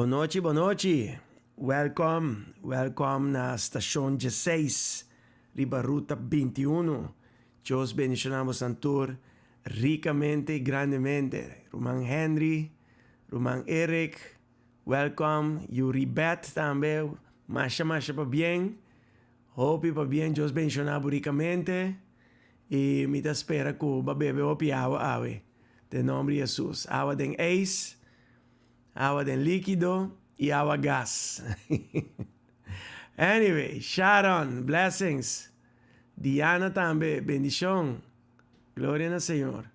Bon nochi, bon nochi. Welkom, welkom na Stashon 16 riba Ruta 21. Dios bendiciona bosan tur ricamente y grandemente. Ruman Henry, Ruman Eric. Welcome Yuribeth tambe. Masha masha pabien. Hopi pabien Dios bendiciona bo ricamente. Y mi ta spera cu bo a bebe hopi awa awe. Den nomber di Jesus. Awa den ijs, awa den likido y awa gas. Anyway, Sharon, blessings. Diana tambe, bendicion. Gloria na Señor.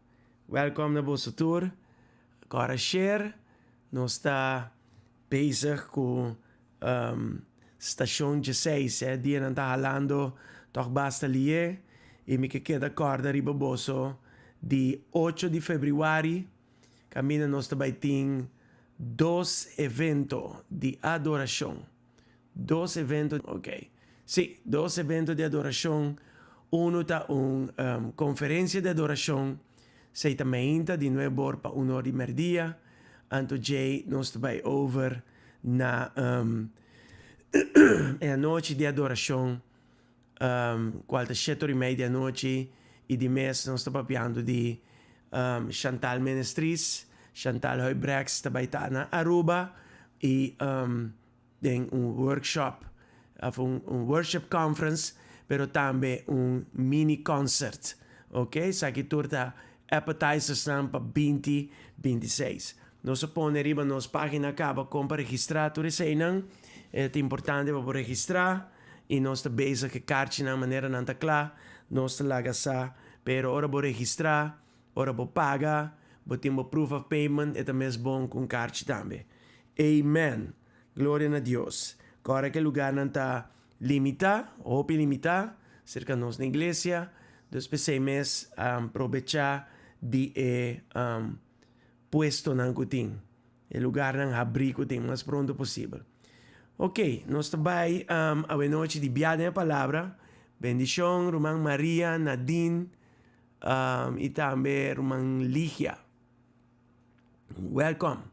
Welcome na boso tur. Cora share, nos ta bezig cu Stacion 16, e dianan ta halando toch basta lié y mi ke keda corda riba boso di 8 di februari caminda nos ta bay tin dos evento di adoracion. Dos evento, ok. Sí, dos evento di adoracion. Uno ta un conferencia di adoracion, esey ta meinta di nuebe or pa un or di merdia. Anto djey nos ta bay over na e anochi di adoracion, cual ta shete or y mei di anochi. Y di mes nos ta papiando di Chantal Ministries, Chantal Huybrechts ta bay ta na Aruba y den un workshop of un worship conference pero tambe un mini concert ok esaki tur ta appetizersnan pa binti binti seis nos a pone riba nos pagina caba con pa registra tur eseinan e ta importante pa bo registra y nos ta bezig ke karchinan manera nan ta kla nos ta laga sa pero ora bo registra ora bo paga bo tin bo proof of payment e ta mes bon ku un karchi tambe. Amen! Gloria na Dios! Kòrda ku e lugarnan ta limitá, hopi limitá, serka nos na iglesia, dus p'esei mes probechá di e puestonan ku tin, e lugarnan habrí ku tin, mas pronto posibel. Ok, nos ta bai awenochi di bia den e palabra. Bendishon, ruman Maria, Nadine, i tambe ruman Ligia. Welcome.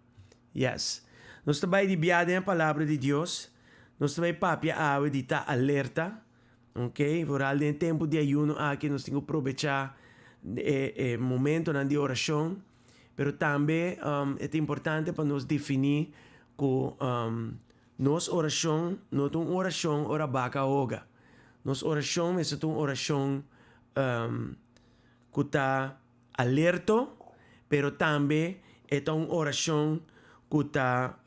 Yes. Nos ta bai di bia den e palabra di Dios. Nos ta bai papia awe di ta alerta. Ok, vooral den e tempo di ayuno aki nos tin ku probecha e e momentonan di orashon. Pero tambe e ta importante pa nos defini ku nos orashon no ta un orashon ora baka hoga. Nos orashon mester ta un orashon ku ta alerto, pero tambe e ta un orashon ku ta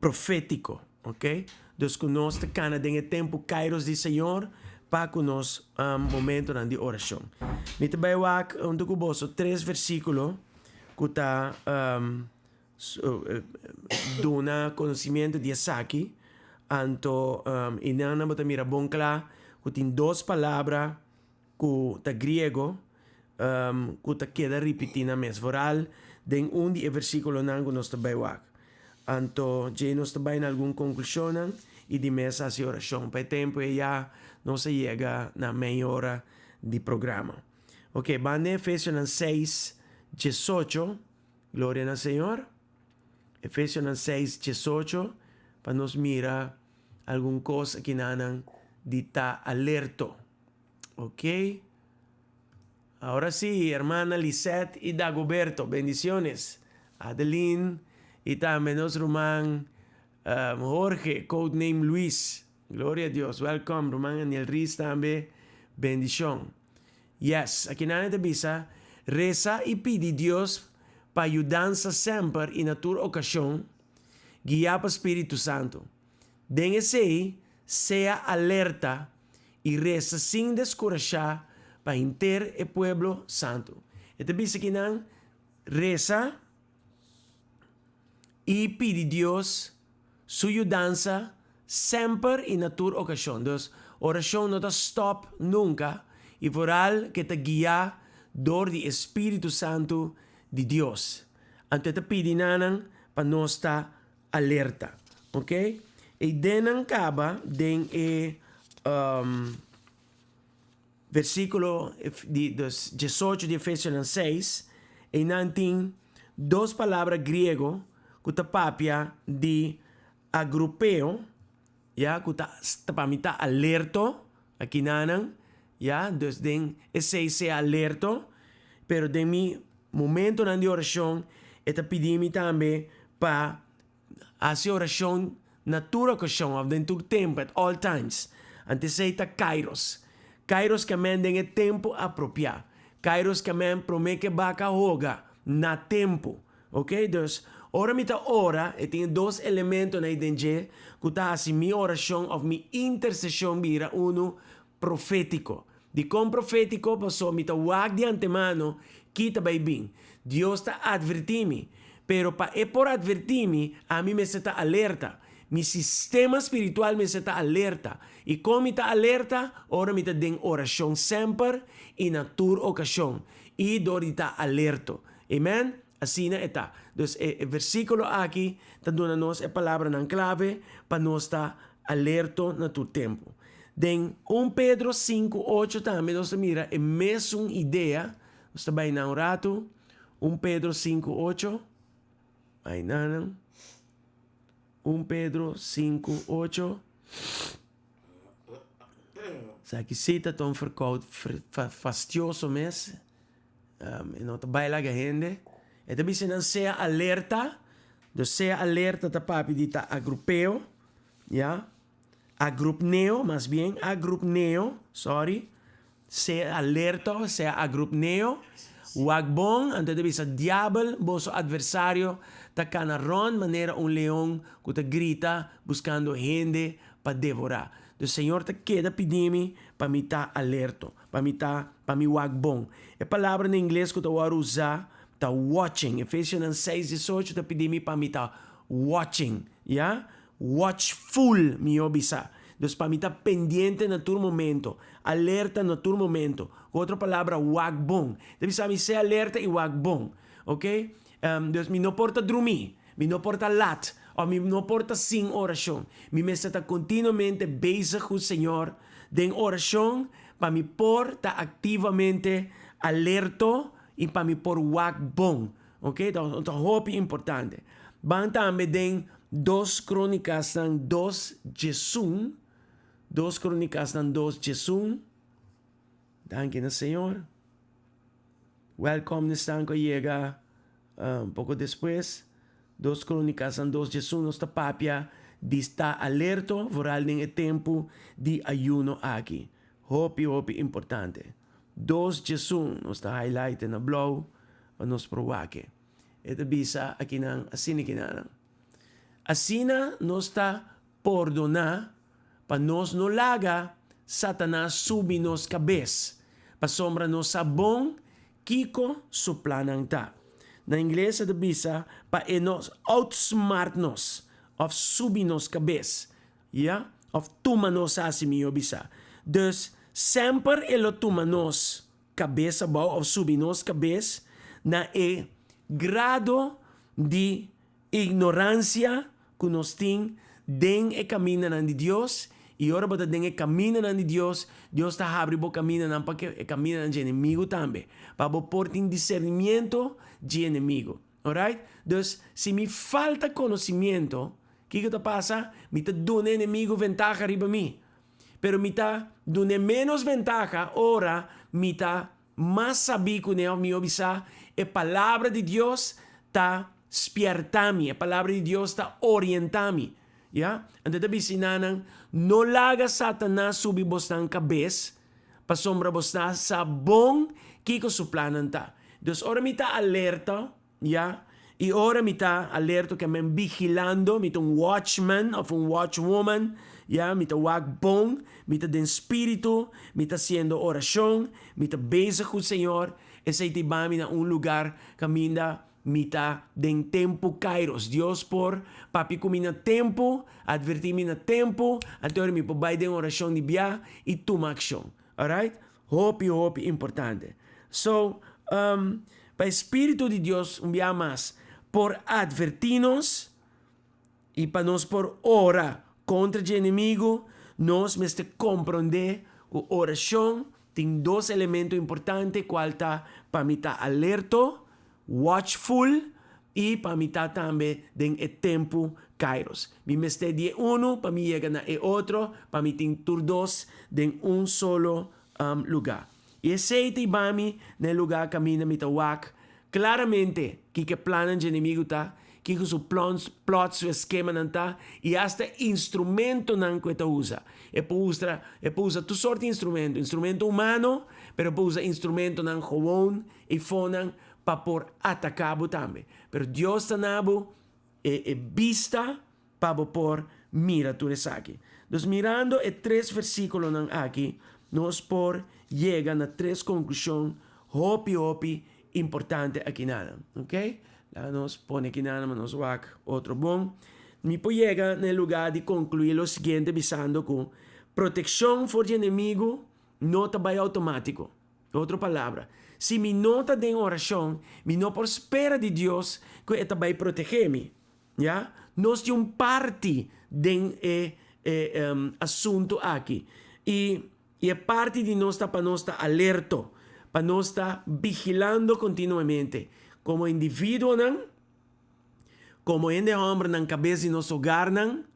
profétiko, ok. Dus ku nos ta kana den e tempu kairos di Señor pa ku nos momentonan di orashon. Mi ta bai wak huntu ku boso tres versíkulo ku ta duna konosimiento di esaki, anto i nan bo ta mira bon kla ku tin dos palabra ku ta griego ku ta keda ripití nan mes, vooral den un di e versíkulonan ku nos ta bai wak. Anto djei nos ta bai na algun konklushonnan i di mes hasi orashon. Pa e tempu ei ya nos a yega na mei ora di programa. Oke, ban den Efesionan seis, diesocho. Gloria na Señor. Efesionan seis, diesocho, pa nos mira algun kos akinanan di ta alerto. Ok. Ahora sí, hermana Lisette y Dagoberto, bendiciones. Adeline y tambe nos ruman um, Jorge, codename Luis. Gloria a Dios. Welcome, ruman Aniel Ries tambe. Bendicion. Yes, aki nan ta bisa, reza y pidi Dios pa yudansa semper y na tur ocasion, guia pa Spiritu Santo. Den esei, sea alerta i resa sin deskurashá pa henter e pueblo santu. E ta bisa ki nan resa i pidi Dios su yudansa semper i na tur okashon. Dus, orashon no ta stòp nunka i vooral ku e ta guiá dor di e spiritu santu di Dios. Anto e ta pidi nanan pa nos ta alerta ok e idenan kaba den e versikulo di dus diesocho di Efesionan seis einan tin dos palabra griego ku ta papia di agrupeo ya ku ta pa mi ta alerto akinanan ya dus den esei sea alerto pero den mi momentonan di orashon e ta pidi mi tambe pa. hasi orashon na tur okashon òf den tur tempu, at all times. Anto esei ta kairos. Kairos ke men den e tempu apropiá. Kairos ke men promé ke baka hoga, na tempu. Ok, dus ora mi ta ora e tin e dos elementonan ei den dje ku ta hasi mi orashon òf mi interseshon bira unu profétiko. Dikon profétiko? Pasobra mi ta wak di antemano ki ta bai bin. Dios ta atvertí mi. Pero pa e por atvertí mi, ami mester ta alerta. Mi sistema spiritual mester ta alerta. I kon mi ta alerta? Ora mi ta den orashon semper i na tur okashon, i dor di ta alerto. Amen? Asina e ta. Dus e versíkulo aki ta duna nos e palabranan klave pa nos ta alerto na tur tempu. Den un Pedro sinku ocho tambe nos ta mira e mesun idea. Nos ta bai na un ratu. Un Pedro sinku ocho. Bai nanan. Un Pedro sinku ocho. Esaki sí ta ta un verkoud fastioso mes. E no ta bai laga hende. E ta bisa nan sea alerta. Dus sea alerta ta papia di ta agrupeo, ya. Agrupneo, mas bien, agrupneo, sorry. Sea alerta, sea agrupneo. Wak bon, anto e ta bisa diabel, boso adversario, ta kana rond manera un leon ku ta grita buskando hende pa devorá. Dus Señor ta keda pidi mi pa mi ta alerto. Pa mi ta, pa mi wak bon. E palabra na ingles ku ta wòrdu usá ta watching. Efesionan seis diesocho ta pidi mi pa mi ta watching, ya. Watchful, mihó bisa. Dus pa mi ta pendiente na tur momento, alerta na tur momento. Ku otro palabra, wak bon. Ta bisa mi sea alerta i wak bon. Oke? Dus mi no por ta drumí, mi no por ta lat, òf mi no por ta sin orashon. Mi mester ta kontinuamente bezig ku Señor den orashon pa mi por ta aktivamente alerto i pa mi por wak bon. Oke, ta ta hopi importante. Ban tambe den Dos Kronikasnan dos djesun, Dos Kronikasnan dos djesun. Danki na Señor. Wèlkòm n'esnan ku a yega poko despues. Dos Kronikasnan dos djesun nos ta papia di sta alerto vooral den e tempu di ayuno aki. Hopi hopi importante. Dos djesun nos ta highlight na blou pa nos por wak e. E ta bisa akinan asina kinanan. Asina nos ta pordoná pa nos no laga Satanas subi nos kabes, pasobra nos sa bon kiko su plannan ta. Na ingles e ta bisa pa e no outsmart nos òf subi nos kabes, ya, òf tuma nos hasi mihó bisa. Dus, semper e lo tuma nos kabes abou òf subi nos kabes na e grado di Ignoransia ku nos tin den e kamindanan di Dios, i ora bo ta den e kamindanan di Dios, Dios ta habri bo kamindanan pa ke e kamindanan dje enemigu tambe, pa bo por tin disernimiento dje enemigu. Alright? Dus, si mi falta konosimiento, kiko ta pasa? Mi ta duna e enemigu ventaha riba mi. Pero mi ta dun'é ménos ventaha ora mi ta Mas sabí ku ne òf mihó bisá, e Palabra di Dios ta spièrta mi, e Palabra di Dios ta orientá mi. Ya? Anto e ta bisa nan, No laga Satanas subi bosnan kabes, pasobra bosnan sa bon kiko su plannan ta. Dus ora mi ta alerta, Ya, i ora mi ta alerto ke men vigilando, mi ta un watchman of un watchwoman, ya, mi ta wak bon, mi ta den spiritu, mi ta hasiendo orashon, mi ta bezig ku Señor, esei ta hiba mi na un lugar kaminda mi ta den tempu kairos. Dios por papia ku mi na tempu, advertí mi na tempu, anto ora mi por bai den orashon di bia i tuma akshon. Alright? Hopi, hopi importante. So, um, pa e Spiritu di Dios un bia mas por advertí nos i pa nos por ora kontra dje enemigu, nos mester komprondé ku orashon tin dos elemento importante kual ta pa mi ta alerto, watchful, i pa mi ta tambe den e tempu kairos. Mi mester di e unu pa mi yega na e otro, pa mi tin tur dos den un solo lugá. I esei ta hiba mi na e lugá kaminda mi ta wak klaramente kiko e plannan dje enemigu ta, kiko su plans, plot, su eskemanan ta i asta instrumentonan ku e ta usa. E por ustra, e por usa tur sort di instrumento, instrumento humano, pero e por usa instrumentonan gewoon i fonan pa por ataká bo tambe. Pero Dios ta na bo e e bista pa bo por mira tur esaki. Dus mirando e tres versíkulonan aki, nos por yega na tres konklushon hopi hopi importante akinanan. Ok, laga nos pone akinanan pa nos wak otro bon. Mi por yega na e lugá di konkluí lo siguiente bisando ku protekshon for di enemigu no ta bai outomátiko. Otro palabra, si mi no ta den orashon, mi no por spera di Dios ku e ta bai protegé mi. Ya, nos tin un parti den e e asuntu aki. I i e parti di nos ta pa nos ta alerto, pa nos ta vigilando kontinuamente, komo individuonan, komo hende hòmbernan kabes di nos hogarnan,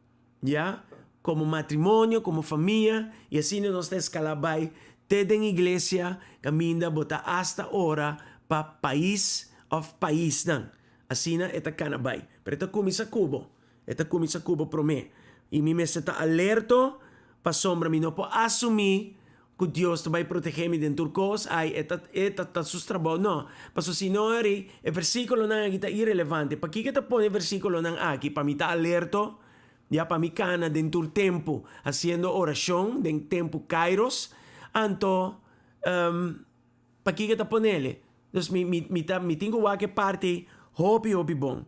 ya, komo matrimonio, komo famia, i asina nos ta eskalá bai te den iglesia kaminda bo ta asta ora pa pais òf paisnan. Asina e ta kana bai. Pero e ta kuminsá ku bo. E ta kuminsá ku bo promé. I mi mester ta alerto pasobra mi no por asumí ku Dios ta bai protegé mi den tur kos. Ai, e ta, e ta, ta su trabou. No. Pasobra si no eri, e versíkulonan aki ta irelevante. Pakiko e ta pone e versíkulonan aki? Pa mi ta alerto, ya, pa mi kana den tur tempu hasiendo orashon, den tempu kairos. Anto, Pakiko e ta ponele? Dus mi, mi, mi ta, mi tin ku wak e parti ei hopi, hopi bon.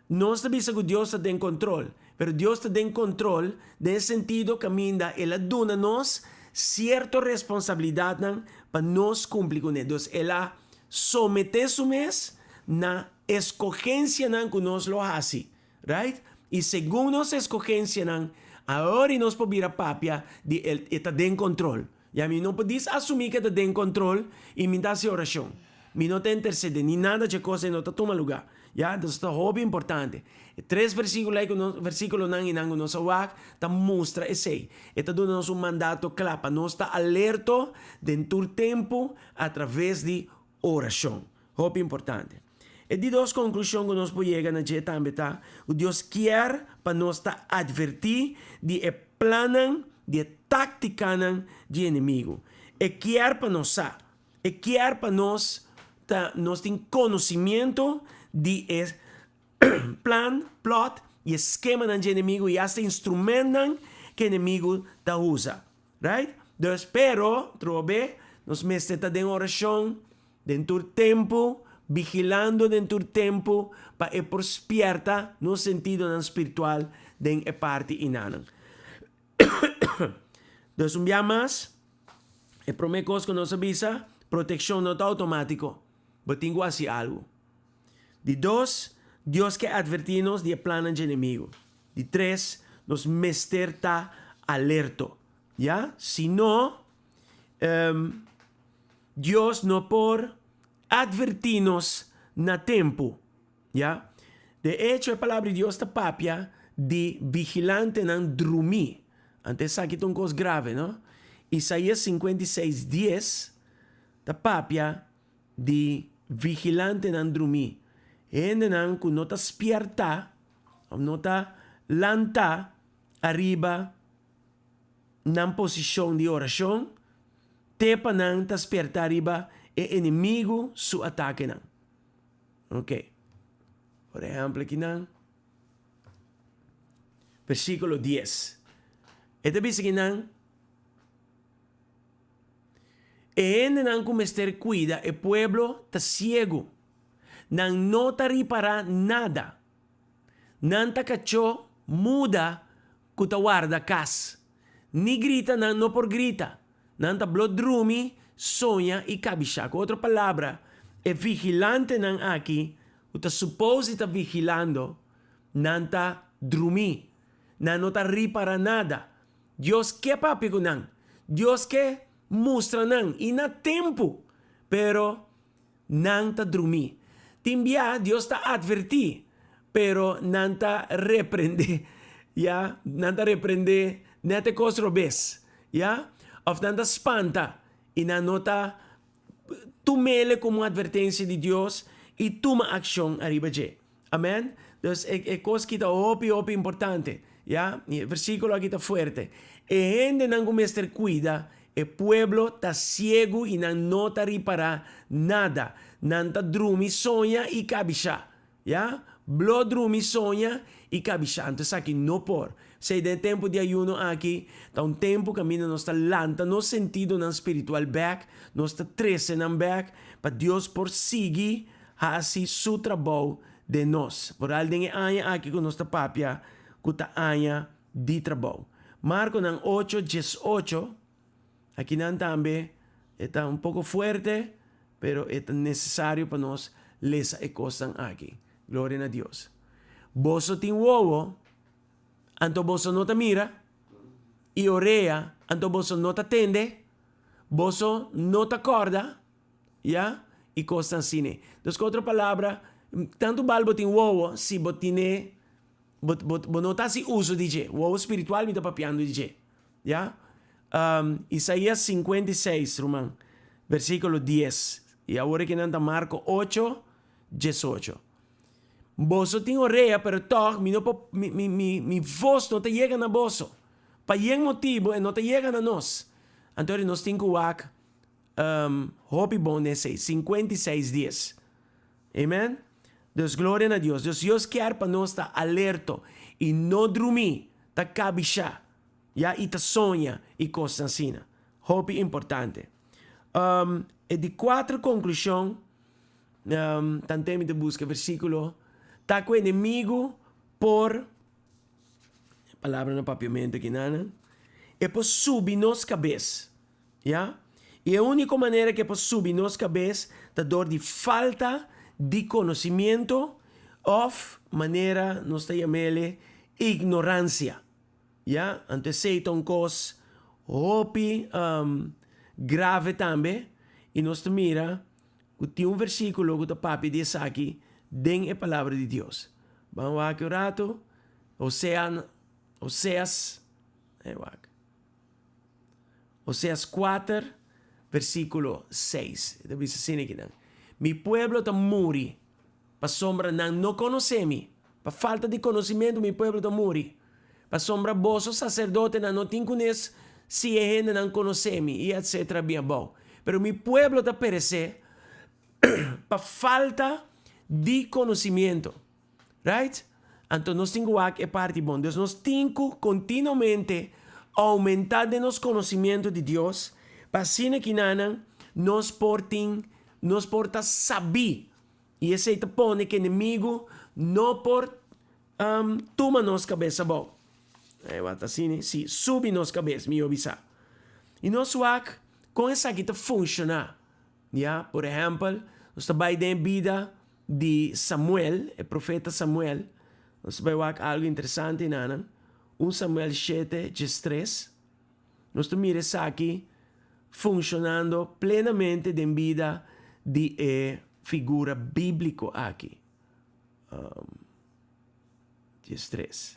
Nos ta bisa ku Dios ta den kontrol, pero Dios ta den kontrol den e sentido kaminda El a duna nos sierto responsabilidatnan pa nos kumpli kuné. Dus El a someté Su mes na eskogensianan ku nos lo hasi. Right? I segun nos eskogensianan, awor i nos por bira papia di El, E ta den kontrol. Ya mi no por dis asumí ke ta den kontrol i mi ta hasi orashon. Mi no ta intersedé ni nada dje kos ei no ta tuma lugá. Ya, entonces ta hopi importante. E tres versíkulo ei ku nos, versíkulonan einan ku nos a wak ta mustra esei. E ta duna nos un mandato kla pa nos ta alerto den tur tempu a traves di orashon. Hopi importante. E di dos konklushon ku nos por yega na dje tambe ta ku Dios kier pa nos ta atvertí di e plannan, di e táktikanan di enemigu. E kier pa nos sa. E kier pa nos ta nos tin konosimiento di e plan, plot, i e skemanan di enemigu i asta instrumentnan ku enemigu ta usa. Right? Dus, pero, trobe, nos mester ta den orashon. Den tur tempu, vigilando den tur tempu pa e por spierta nos sentidonan spiritual den e parti inanan. Dus un bia mas, e prome kos ku nos a bisa, protekshon no ta outomátiko. Bo tin ku hasi algu. Di dos, Dios ke atvertí nos di e plannan dje enemigu. Di tres, nos mester ta alerto. Ya? Si no, Dios no por advertí nos na tempu, ya. De echo, e Palabra di Dios ta papia di vigilantenan drumí. Anto esaki ta un kos grave, no? Isaías 56, dies ta papia di vigilantenan drumí, hendenan ku no ta spièrtá òf no ta lantá ariba nan posishon di orashon te pa nan ta sperta riba e enemigu su atakenan. Ok. Por ehempel akinan, versíkulo dies. E ta bisa kinan, E hendenan ku mester kuida e pueblo ta siegu. Nan no ta ripará nada. Nan ta kachó muda ku ta warda kas. Ni grita nan no por grita. Nan ta blo drumi, soña i kabishá. Ku otro palabra, e vigilantenan aki ku ta supos di ta vigilando, nan ta drumí. Nan no ta ripará nada. Dios ke papia ku nan. Dios ke mustra nan, i na tempu. Pero Nan ta drumí. Tin bia Dios ta atvertí, pero nan ta reprendé, ya, nan ta reprendé nèt e kos robes, ya, òf nan ta spanta i nan no ta tum'el komo un atvertensia di Dios i tuma akshon ariba dje. Amèn. Dus e e kos ki ta hopi hopi importante, ya. I e versíkulo aki ta fuerte. E hendenan ku mester kuida e pueblo ta siegu i nan no ta ripará nada. Nan ta drumi soña i kabishá. Ya, blo drumi soña i kabishá. Anto esaki no por. P'esei den e tempu di ayuno aki ta un tempu kaminda nos ta lanta nos sentidonan spiritual bèk, nos ta trese nan bèk pa Dios por sigui hasi su trabou den nos. Vooral den e aña aki ku nos ta papia ku ta aña di trabou. Markonan ocho diesocho, akinan tambe e ta un poko fuerte, pero e ta nesesario pa nos lesa e kosnan aki. Gloria na Dios. Boso tin wowo, anto boso no ta mira, i orea, anto boso no ta tende, boso no ta kòrda, ya, i kosnan asina. Dus ku otro palabra, tantu bal bo tin wowo, si bo tine, bo, bo, bo no ta hasi uso di dje. Wowo spiritual mi ta papiando di dje. Ya? Isaías 56, ruman, versíkulo 10. I awor aki nan ta Marko 8, 18. Boso tin orea, pero tòg mi no por, mi, mi, mi, mi vos no ta yega na boso. Pa yen motibu e no ta yega na nos? Anto nos tin ku wak hopi bon den esei. 56, 10. Amen? Dus gloria na Dios. Dus Dios kier pa nos ta alerto i no drumí, ta kabishá, ya, i ta soña i kosnan asina. Hopi importante. E di kuater konklushon, tant'e mi ta buska e versíkulo, ta ku enemigu por, e palabra na papiamentu aki nan, e por subi nos kabes. Ya. I e úniko manera ku e por subi nos kabes ta dor di falta di konosimiento òf manera nos ta yam'el ignoransia. Ya. Anto esei ta un kos hopi grave tambe i nos ta mira ku tin un versíkulo ku ta papia di esaki den e Palabra di Dios. Ban wak un ratu, Hosea, Oseas, wak. Oseas kuater, versíkulo seis. E ta bisa asina akinan, Mi pueblo ta muri pasobra nan no konosé mi. Pa falta di konosimentu mi pueblo ta muri. Pasobra boso saserdotenan no tin kunes si e hendenan konosé mi, i etsetera bin abou. Pero mi pueblo ta peresé pa falta di konosimentu. Right? Anto nos tin ku wak e parti bon. Dus nos tin ku kontinuamente oumentá den nos konosimiento di Dios, pa asina kinanan nos por tin, nos por ta sabí. I esei ta pone ku enemigu no por tuma nos kabes abou. E wak ta asina, si, subi nos kabes, mihó bisá. I nos wak kon esaki ta funshoná. Ya, por ehèmpel, nos ta bai den e bida di Samuel, e profeta Samuel. Nos ta bai wak algu interesante einan. Un Samuel shete, diestres. Nos ta mira esaki funshonando plenamente den bida di e figura bíbliko aki. Diestres.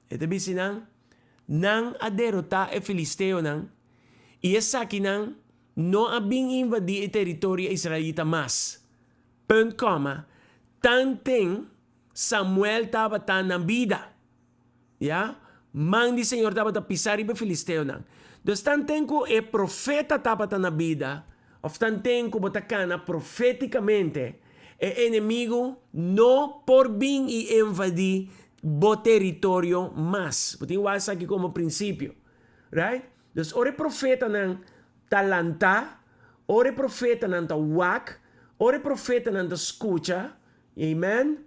E ta bisa nan, Nan a derotá e filisteonan, i esakinan no a bin invadí e teritorio israelita mas. Punt kòma, Tanten Samuel tabata na bida, ya, man di Señor tabata pisá riba e filisteonan. Dus tanten ku e profeta tabata na bida, òf tanten ku bo ta kana profétikamente, E enemigu no por bin i invadí bo teritorio mas. Bo tin wak esaki komo prinsipio. Right? Dus ora e profetanan ta lantá, ora e profetanan ta wak, ora e profetanan ta skucha, amen,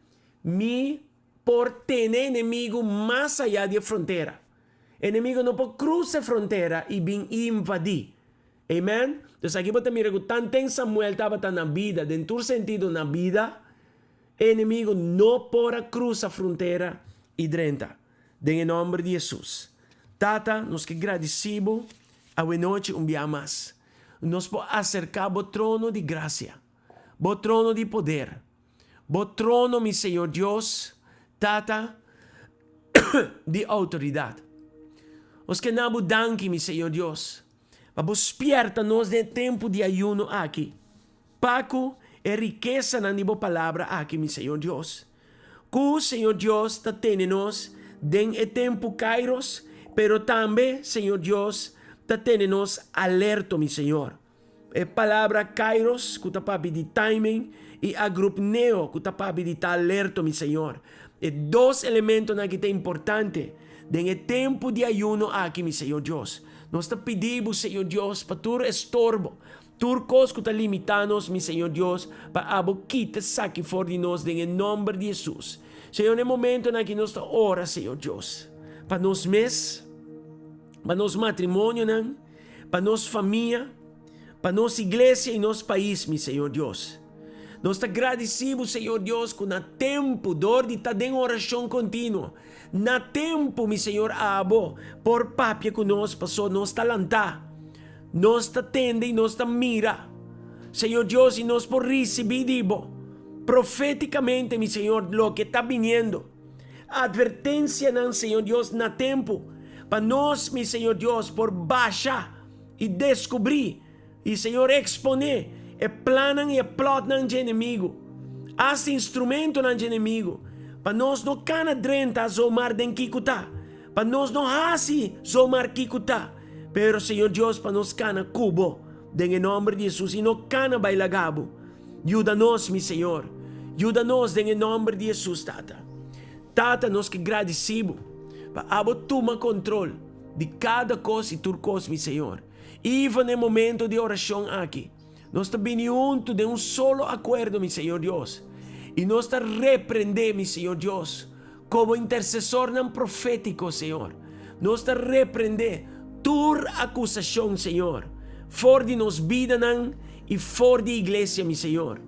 mi por tene enemigu mas ayá di e frontera. Enemigu no por krusa e frontera i bin invadí. Amen. Dus aki bo ta mira ku tanten Samuel tabata na bida, den tur sentido na bida, e enemigu no por a krusa frontera i drenta. Den e nòmber di Hesus. Tata, nos ke gradisí bo awenochi un bia mas. Nos por aserká bo trono di grasia, bo trono di poder, bo trono, mi Señor Dios, Tata, di outoridat. Nos ke na bo danki, mi Señor Dios. Pa bo spierta nos den e tempu di ayuno aki, pa ku e rikesanan di bo palabra aki, mi Señor Dios. Ku Señor Dios ta tene nos den e tempu kairos, pero tambe Señor Dios ta tene nos alerto, mi Señor. E palabra kairos ku ta papia di timing i agrupneo ku ta papia di ta alerto, mi Señor. E dos elementonan aki ta importante den e tempu di ayuno aki, mi Señor Dios. Nos ta pidi bo, Señor Dios, pa tur estorbo, Tur kos ku ta limitá nos, mi Señor Dios, pa abo kita esaki for di nos den e nòmber di Hesus. Señor, na e momentonan aki nos ta ora, Señor Dios, pa nos mes, pa nos matrimonionan, pa nos famia, pa nos iglesia i nos pais, mi Señor Dios. Nos ta gradisí bo, Señor Dios, ku na tempu, dor di ta den orashon kontinuo, na tempu, mi Señor, abo por papia ku nos, pasobra nos ta lantá. Nos ta tende i nos ta mira, Señor Dios, i nos por risibí di Bo profétikamente, mi Señor, loke ta biniendo. Atvertensianan, Señor Dios, na tempu, pa nos, mi Señor Dios, por basha i deskubrí i, Señor, eksponé e plannan i e plòtnan dje enemigu, asta instrumentonan dje enemigu, pa nos no kana drenta zomar den kiko ta, pa nos no hasi zomar kiko ta. Pero Señor Dios pa nos cana cu Bo den e nomber di Jesus y no cana bay laga Bo. Yuda nos mi Señor. Yuda nos den e nomber di Jesus Tata. Tata nos ke gradici Bo pa abo tuma control di cada cos y tur cos mi Señor. Even den momento di oracion aki nos ta bini hunto den un solo acuerdo mi Señor Dios y nos ta reprende mi Señor Dios Komo intersesornan profétiko, Señor, nos ta reprendé tur akusashon, Señor, for di nos bidanan i for di iglesia, mi Señor.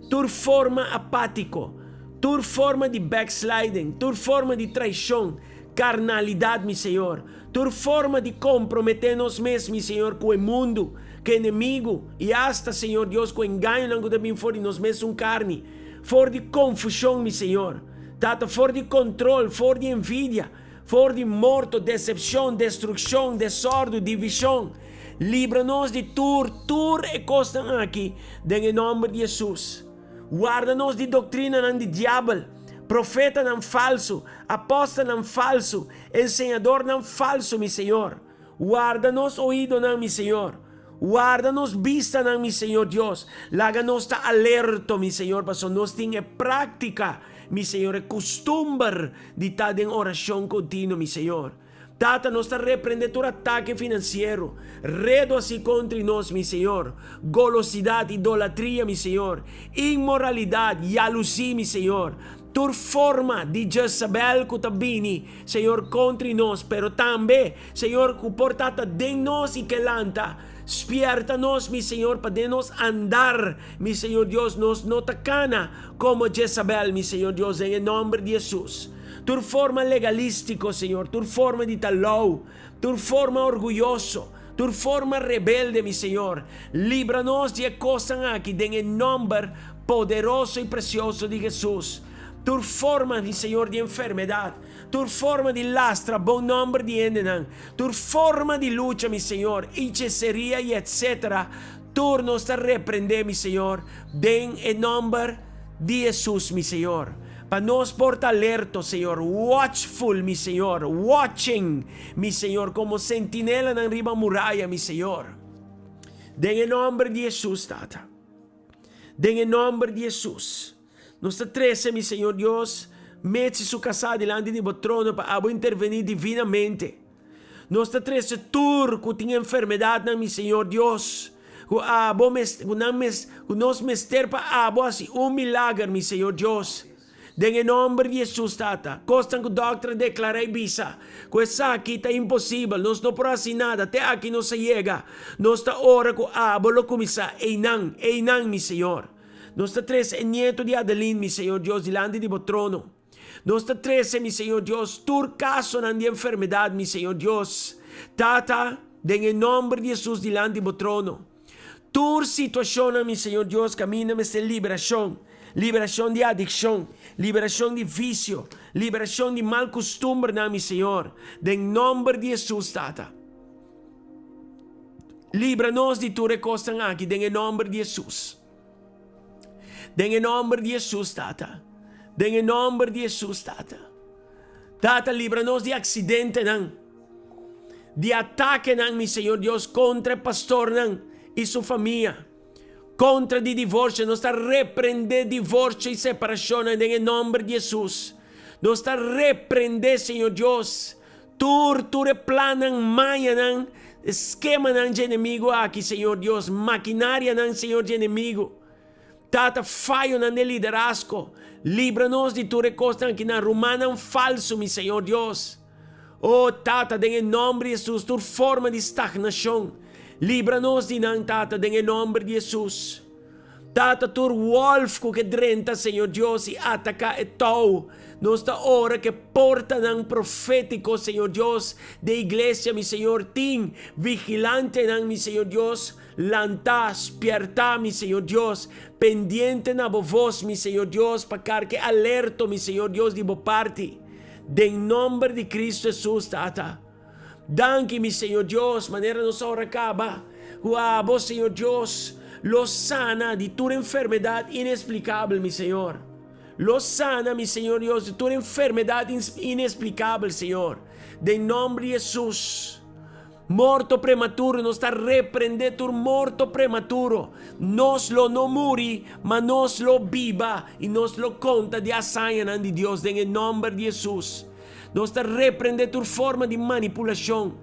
Tur forma apátiko, tur forma di backsliding, tur forma di traishon, karnalidat, mi Señor, tur forma di komprometé nos mes, mi Señor, ku e mundu, ku e enemigu, i asta, Señor Dios, ku engañonan ku ta bin for di nos mesun karni, for di konfushon, mi Señor. Tata for di kontrol, for di envidia, for di morto, desepshon, destrukshon, desòrdu, divishon. Libra nos di tur, tur e kosnan aki den e nòmber di Hesus. Warda nos di doktrinanan di diabel, profetanan falsu, apòstelnan falsu, enseñadornan falsu, mi Señor. Warda nos oidonan, mi Señor. Warda nos bistanan, mi Señor Dios. Laga nos ta alerto, mi Señor, pasobra nos tin e práktika, mi Señor, e kustumber di ta den orashon kontinuo, mi Señor. Tata, nos ta reprende tur atake finansiero, redo hasi kontri nos, mi Señor, golosidat, idolatria, mi Señor, inmoralidat, yalusí, mi Señor, tur forma di Jezabel ku ta bini, Señor kontri nos, pero tambe, Señor, ku por ta ta den nos i ke lanta. Spierta nos, mi Señor, pa den nos andar, mi Señor Dios, nos no ta kana komo Jezabel, mi Señor Dios, den e nomber di Hesus. Tur forma legalístiko, Señor, tur forma di ta lou, tur forma orguyoso, tur forma rebelde, mi Señor, libra nos di e kosnan aki den e nomber poderoso i presioso di Hesus. Tur forma, mi Señor, di enfermedat, tur forma di lastra bon nomber di hendenan, tur forma di lucha, mi Señor, icheseria i etsetera, tur nos ta reprende, mi Señor, den e nomber di Hesus, mi Señor. Pa nos por ta alerto, Señor, watchful, mi Señor, watching, mi Señor, como sentinelanan riba muraya, mi Señor. Den e nomber di Hesus, Tata. Den e nomber di Hesus. Nos ta trese, mi Señor Dios, Mitzi su kasá dilanti di bo trono pa abo intervení divinamente. Nos ta trese tur ku tin enfermedatnan, mi Señor Dios, ku abo mes, ku nan mes, ku nos mester pa abo hasi un milager, mi Señor Dios. Den e nomber di Hesus, Tata, kosnan ku dòkter a deklará i bisa ku esaki ta imposibel, nos no por hasi nada, te aki nos a yega. Nos ta ora ku abo lo kuminsá einan, einan, mi Señor. Nos ta trese e nieto di Adeline, mi Señor Dios, dilanti di bo trono. Nos ta trese, mi Señor Dios, tur kasonan di enfermedat, mi Señor Dios. Tata, den e nomber di Hesus dilanti bo trono. Tur situashonnan, mi Señor Dios, kaminda mester liberashon, liberashon di adikshon, liberashon di visio, liberashon di mal kustumbernan, mi Señor, den nomber di Hesus, Tata. Libra nos di tur e kosnan aki den e nòmber di Hesus. Den e nòmber di Hesus, Tata. Den e nòmber di Hesus, Tata. Tata, libra nos di aksidentenan, di atakenan, mi Señor Dios, kontra e pastornan i su famia. Kontra di divorsio, nos ta reprendé divorsio i separashonnan den e nòmber di Hesus. Nos ta reprendé, Señor Dios, tur tur e plannan, mañanan, skemanan dje enemigu aki, Señor Dios, makinarianan, Señor, dje enemigu. Tata, fayonan den liderazgo, libra nos di tur e kosnan aki nan, rumannan falsu, mi Señor Dios. O Tata, den e nòmber di Hesus, tur forma di stagnashon, libra nos di nan, Tata, den e nòmber di Hesus. Tata, tur wòlf ku ke drenta, Señor Dios, i ataká e tou, nos ta ora ku e portanan profétiko, Señor Dios, den iglesia, mi Señor, tin vigilantenan, mi Señor Dios, Lantá, spièrtá, mi Señor Dios, pendiente na bo vos, mi Señor Dios, pa karke alerto, mi Señor Dios, di bo parti. Den nòmber di Cristo Hesus, Tata. Danki, mi Señor Dios, manera nos a ora kaba, ku abo, Señor Dios, lo sana di tur enfermedat inesplikabel, mi Señor. Lo sana, mi Señor Dios, di tur enfermedat inesplikabel, Señor. Den nòmber di Hesus. Morto prematuro, nos ta reprende tur morto prematuro. Nos lo no muri, ma nos lo biba i nos lo konta di hazañanan di Dios den e nòmber di Hesus. Nos ta reprende tur forma di manipulashon,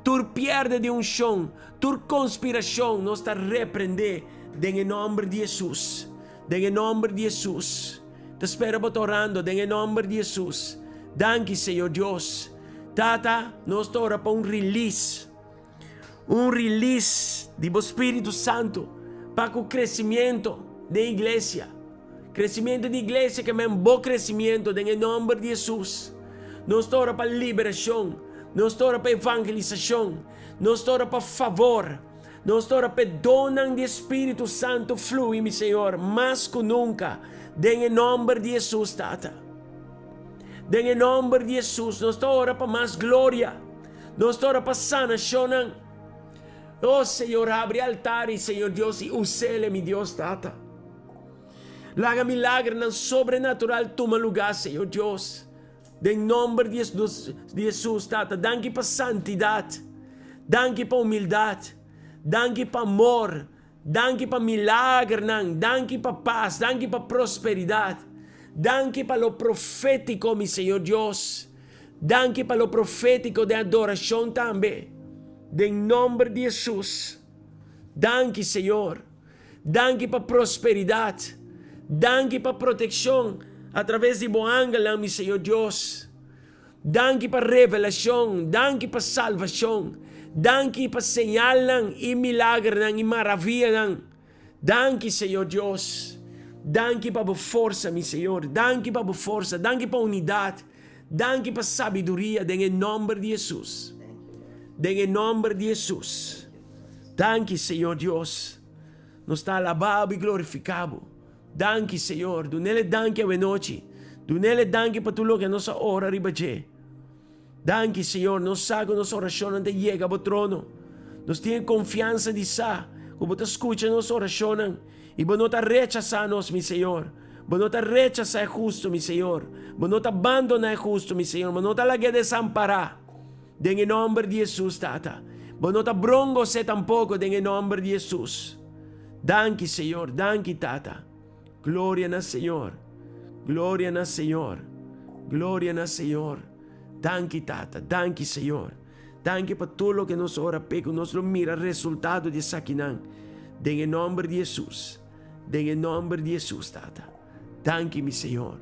tur pierde di unshon, tur konspirashon nos ta reprende den e nòmber di Hesus. Den e nòmber di Hesus. Ta spera bo ta orando den e nòmber di Hesus. Danki Señor Dios. Tata, nos ta ora pa un release, un release di bo Spiritu Santu pa ku crecimiento den iglesia. Crecimiento di iglesia ke men bo crecimiento den e nòmber di Hesus. Nos ta ora pa liberacion, nos ta ora pa evangelisacion, nos ta ora pa favor, nos ta ora pa e donnan di e Spiritu Santu flui, mi Señor, mas ku nunka den e nòmber di Hesus, Tata. Den e nòmber di Hesus nos ta ora pa mas gloria. Nos ta ora pa sanashonnan. O Señor, habri altar i Señor Dios i us'el, mi Dios Tata. Laga milagernan sobrenatural tuma lugá, Señor Dios. Den nòmber di Hesus, Tata, danki pa santidat. Danki pa humildat. Danki pa amor. Danki pa milagernan, danki pa pas, danki pa prosperidat. Danki pa lo profétiko, mi Señor Dios. Danki pa lo profétiko den adorashon tambe. Den nomber di Hesus. Danki, Señor. Danki pa prosperidat. Danki pa protekshon atraves di bo angelnan, mi Señor Dios. Danki pa revelashon, danki pa salvashon, danki pa señalnan i milagernan i maravianan. Danki, Señor Dios. Danki pa bo forsa, mi Señor. Danki pa bo forsa, danki pa unidat, danki pa sabiduria den e nòmber di Hesus. Den e nòmber di Hesus. Danki, Señor Dios. Nos ta alabá bo i glorifiká bo. Danki, Señor. Dunele danki awenochi. Dunele danki pa tur loke nos a ora riba dje. Danki, Señor. Nos sa ku nos orashonnan ta yega bo trono. Nos tin e konfiansa di sa ku bo ta skucha nos orashonnan i bo no ta rechasá nos, mi Señor. Bo no ta rechasá e hustu, mi Señor. Bo no ta bandoná e hustu, mi Señor. Bo no ta lag'é desampará. Den e nòmber di Hesus, Tata. Bo no ta brongos'é tampoko den e nòmber di Hesus. Danki Señor, danki Tata. Gloria na Señor. Gloria na Señor. Gloria na Señor. Danki Tata, danki Señor. Danki pa tur loke nos ora p'e ku nos lo mira resultado di esakinan. Den e nòmber di Hesus. Den e nòmber di Hesus, Tata. Danki mi Señor.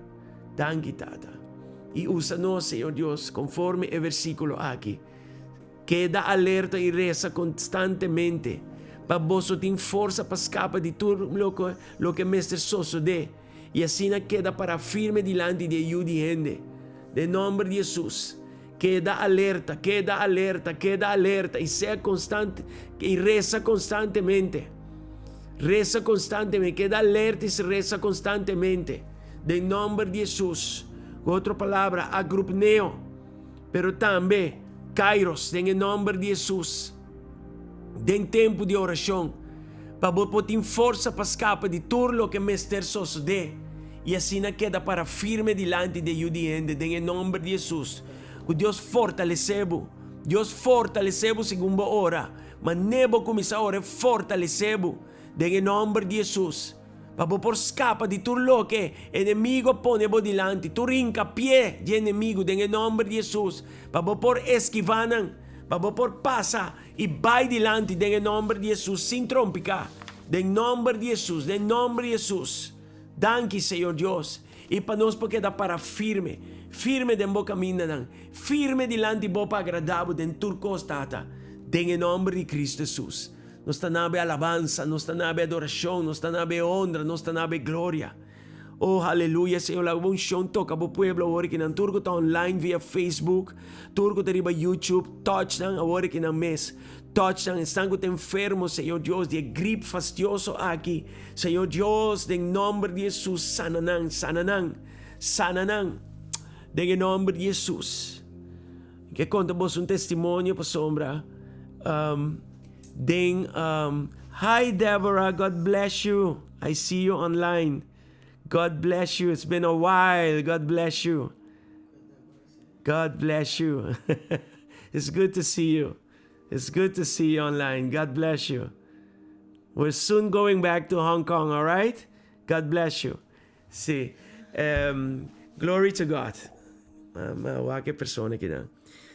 Danki Tata. I usa nos, Señor Dios, konforme e versíkulo aki. Keda alerta i resa konstantemente pa boso tin forsa pa skapa di tur loke mester sosodé i asina keda pará firme dilanti di e Yu di hende. Den nòmber di Hesus, keda alerta, keda alerta, keda alerta i sea konstant i resa konstantemente. Resa konstantemente, keda alerta i resa konstantemente. Den nòmber di Hesus. Ku otro palabra, agrupneo. Pero tambe, kairos, den e nòmber di Hesus, den tempu di orashon. Pa bo por tin forsa pa skapa di tur loke mester sosodé i asina keda para firme dilanti di e Yu di Hende den e nòmber di Hesus. Ku Dios fortalesé bo. Dios fortalesé bo segun bo ora. Manera bo kuminsá ora e fortalesé bo den e nòmber di Hesus. Pa bo por skapa di tur loke enemigu a pone bo dilanti, tur hinkapié di enemigu den e nòmber di Hesus. Pa bo por eskivá nan, pa bo por pasa I bai dilanti den e nomber di Hesus sin trompica. Den nomber di Hesus, den nomber di Hesus. Danki, Señor Dios. I pa nos por keda para firme, firme den bo camindanan, firme dilanti bo pa agrada bo den tur cos, Tata. Den e nomber di Cristo Hesus. Nos ta na bo e alabansa, nos ta na bo e adoracion, nos ta na bo e honra, nos ta na bo e gloria. Oh haleluya Señor laga bo unshon toka bo pueblo awor ki nan tur ku ta online via Facebook tur ku ta riba YouTube touch nan awor ki nan mes touch nan esnan ku ta enfermo Señor Dios di e grip fastioso aki Señor Dios den nomber di Jesus sana nan sana nan sana nan den e nomber di Jesus Mi ke konta boso un testimonio pasobra um, den um, Hi Deborah God bless you. I see you online. God bless you. It's been a while. God bless you. God bless you. It's good to see you. It's good to see you online. God bless you. We're soon going back to Hong Kong, all right? God bless you. Sí. Um, glory to God. Ma wak e persona kinan.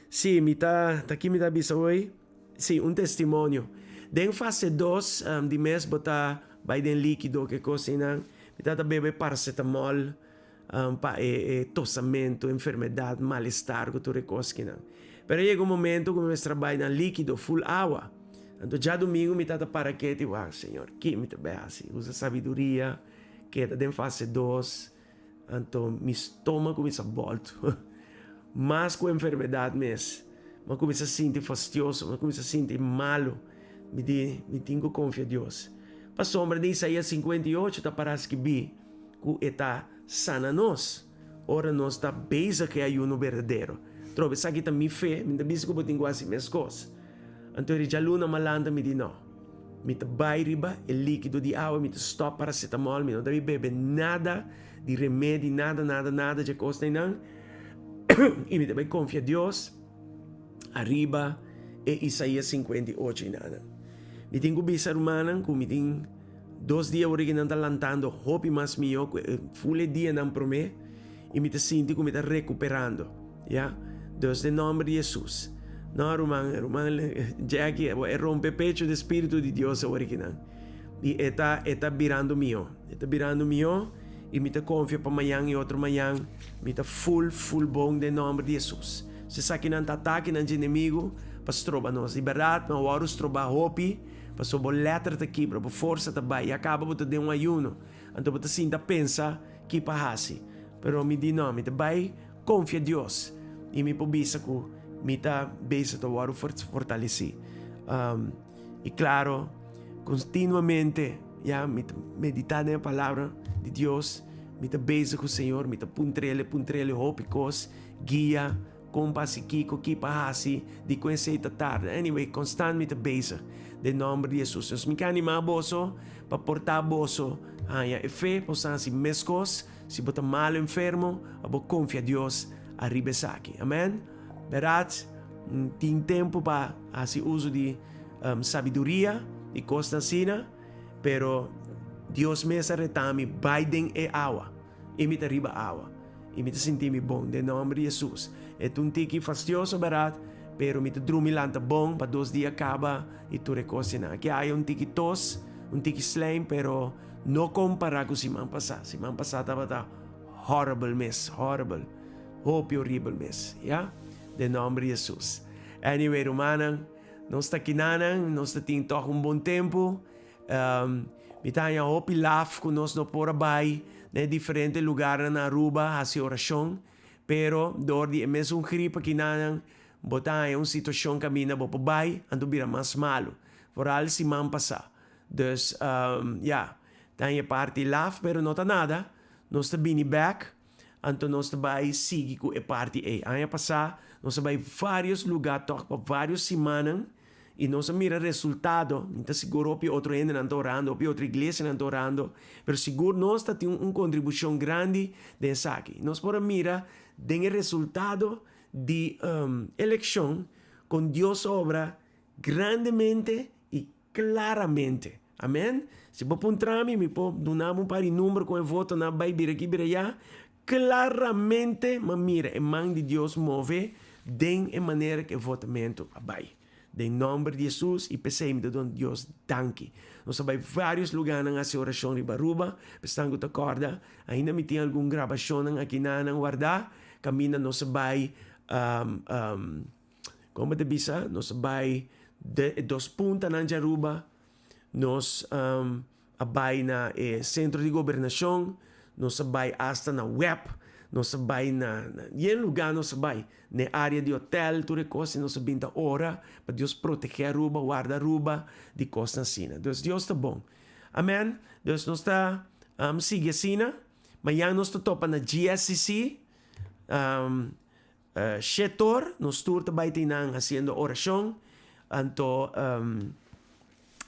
Sí, mi ta, ta ki mi ta bisa hoy? Sí, un testimonio. Den fase dos di mes bo ta bai den likido ke kos einan. Mi tabata bebe paracetamol pa e e tosamento, enfermedad, malestar ku tur e kos kinan. Pero a yega un momento ku mi mester a bai na likido, full awa. Anto djadumingu mi tabata para keti, wak, Señor, ki mi ta bai hasi? Usa sabiduria, keda den fase dos. Anto mi stoma cuminsa bolto. Mas cu enfermedad mes. Mi a cuminsa sinti fastioso, mi a cuminsa sinti malo. Mi di, mi tin cu confia Dios. Pasobra den Isaías 58 ta para skibi cu e ta sana nos ora nos ta bezig cu e ayuno berdadero. Trobe esaki ta mi fe, mi ta bisa cu bo tin cu haci mescos. Anto e djaluna malanta mi di no. Mi ta bai riba e likido di awa, mi ta stop paracetamol, mi no ta bebe nada di remedi, nada, nada, nada dje kosnan einan. I mi ta bai konfia Dios ariba e Isaías 58 einanan. Mi tin ku bisa rumannan ku mi tin dos dia awor nan ta lantando hopi mas mihó ku e ful e dianan promé i mi ta sinti ku mi ta rekuperando. Ya, dus den nomber di Hesus. No, ruman, ruman Jackie, e rompe pecho di Spiritu di Dios awor akinan. I e ta, e ta birando mihó. E ta birando mihó i mi ta konfia pa mañan i otro mañan mi ta full, full bon den nomber di Hesus. Si esakinan ta atakenan dje enemigu pa stroba nos. Di bèrdat, no a wòrdu strobá hopi, pasobra bo lèter ta kibra, bo forsa ta bai, i a kaba bo ta den un ayuno. Anto bo ta sinta pensa ki pa hasi. Pero mi di no, mi ta bai Konfia Dios i mi por bisa ku mi ta bezig ta wòrdu fortalesí. I klaro, kontinuamente ya mi ta meditá den e Palabra di Dios, mi ta bezig ku Señor, mi ta puntr'El, puntr'El hopi kos, guia kon pa hasi kiko, ki pa hasi, dikon esei ta tarda. Anyway, konstant mi ta bezig den nòmber di Hesus. Entonces mi ke animá boso pa portá boso haña e fe pa boso hasi meskos. Si bo ta malo enfermo, abo konfia Dios ariba esaki. Amen. Berat, tin tempu pa hasi uso di sabiduria i kosnan asina, pero Dios mes a reta mi bai den e awa, i mi ta riba awa, i mi ta sinti mi bon den nòmber di Hesus. E ta un tiki fastioso, berat, pero mi ta drumi lanta bon pa dos dia kaba i tur e kosnan. Aki haya un tiki tos, un tiki slijm, pero No compara cu siman pasa. Siman pasa tabata horrible mes, horrible. Hopi horrible mes, ya. Den nomber di Jesus. Anyway, rumannan, nos ta kinanan, nos ta tin toch un bon tempo. Mi ta haña hopi laf cu nos no por a bay na e diferente lugarnan na Aruba haci oracion. Pero door di e mesun griep akinanan, bo ta haña un situacion caminda bo por bay, anto bira mas malo. Vooral siman pasa. Dus, ya, ta e parti laf, pero no ta nada. Nos ta bini bek, anto nos ta bai sigui ku e parti ei. Aña pasá nos a bai vários lugá tòg pa vários simannan, I nos a mira resultado, mi ta sigur hopi otro hendenan ta orando, hopi otro iglesianan ta orando, pero sigur nos ta tin un kontribushon grandi den esaki. Nos por a mira den e resultado di elekshon kon Dios obra grandemente i klaramente. Amen. Si bo puntra mi, mi por duna bo un par di number kon e votonan a bai bira aki bira ayá. Klaramente m'a mira e man di Dios move den e manera ku e votamentu a bai. Den nòmber di Hesus i p'esei mi ta duna Dios danki. Nos a bai vários lugánan hasi orashon riba Aruba, p'esnan ku ta kòrda, ainda mi tin algun grabashonnan aki nanan wardá kaminda nos a bai Kon bo ta bisa? Nos a bai de e dos puntanan dje Aruba, nos a bai na e sentro di gobernashon, nos a bai asta na web, nos a bai na yen lugá nos a bai, na e área di hotel, tur e kos i nos a bin ta ora pa Dios protegé Aruba, warda Aruba di kosnan asina. Dus Dios ta bon. Amen. Dus nos ta sigui asina. Mañan nos ta topa na GSCC. Shetor, nos tur ta bai tin nan hasiendo orashon, anto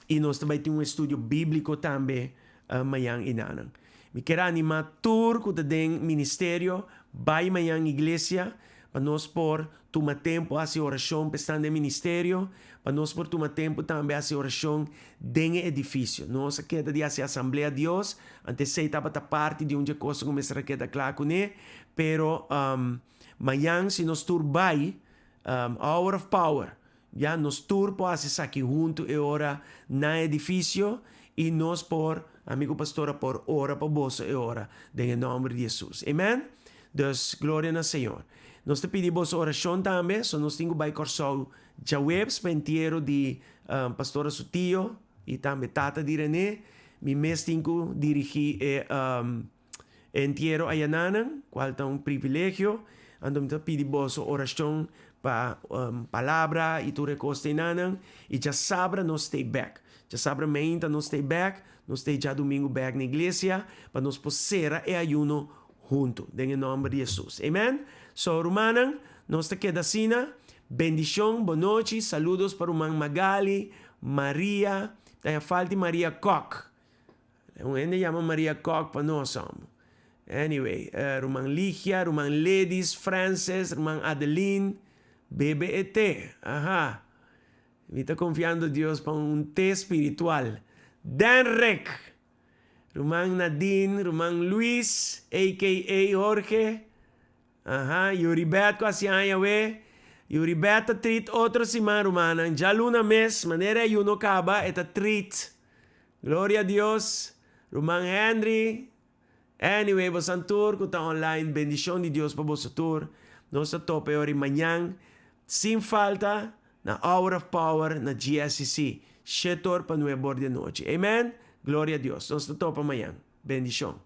i nos ta bai tin un estudio bíbliko tambe mañan i nanan. Mi kier animá tur ku ta den ministerio bai mañan iglesia pa nos por tuma tempu hasi orashon pa esnan den ministerio, pa nos por tuma tempu tambe hasi orashon den e edifisio. Nos a keda di hasi asamblea Dios, anto esei tabata parti di un dje kosnan ku mester a keda kla kuné, pero Mañan si nos tur bai, Hour of Power, ya, nos tur por hasi esaki huntu e ora na edifisio i nos por, ami ku pastora por ora pa boso e ora den e nòmber di Hesus. Amen? Dus, gloria na Señor. Nos ta pidi boso orashon tambe, so nos tin ku bai Kòrsou djaweps pa entiero di pastora su tio i tambe tata di Rene. Mi mes tin ku dirigí e. E entiero ayananan, cual ta un privilegio, anto mi ta pidi boso oracion pa palabra y tur e cos teinanan, y djasabra nos stay bek. Djasabra meinta nos stay bek, nos stay djadumingu bek na iglesia, pa nos por cera e ayuno hunto, den e nomber di Jesus. Amen. So, rumannan, nos ta keda asina. Bendicion, bonochi, saludos pa ruman Magali, Maria, ta haña falta di Maria Kok. Un hende yama Maria Kok pa nos homber. Anyway, ruman Ligia, ruman Ledis, Frances, ruman Adeline, bebe e te. Aha. Mi ta confiando Dios pa un te spiritual. Denrick! Ruman Nadine, ruman Luis, aka Jorge. Aha, Yuribet ku hasi aña we. Yuribet ta treat otro siman, rumannan. Djaluna mes, manera e ayuno kaba, e ta treat. Gloria a Dios, ruman Henry. Anyway, bosan tur ku ta online, bendishon di Dios pa boso tur. Nos ta topa e ora i mañan, sin falta, na Hour of Power na GSCC, shet or pa nuebe or di anochi. Amen? Gloria a Dios. Nos ta topa mañan. Bendishon.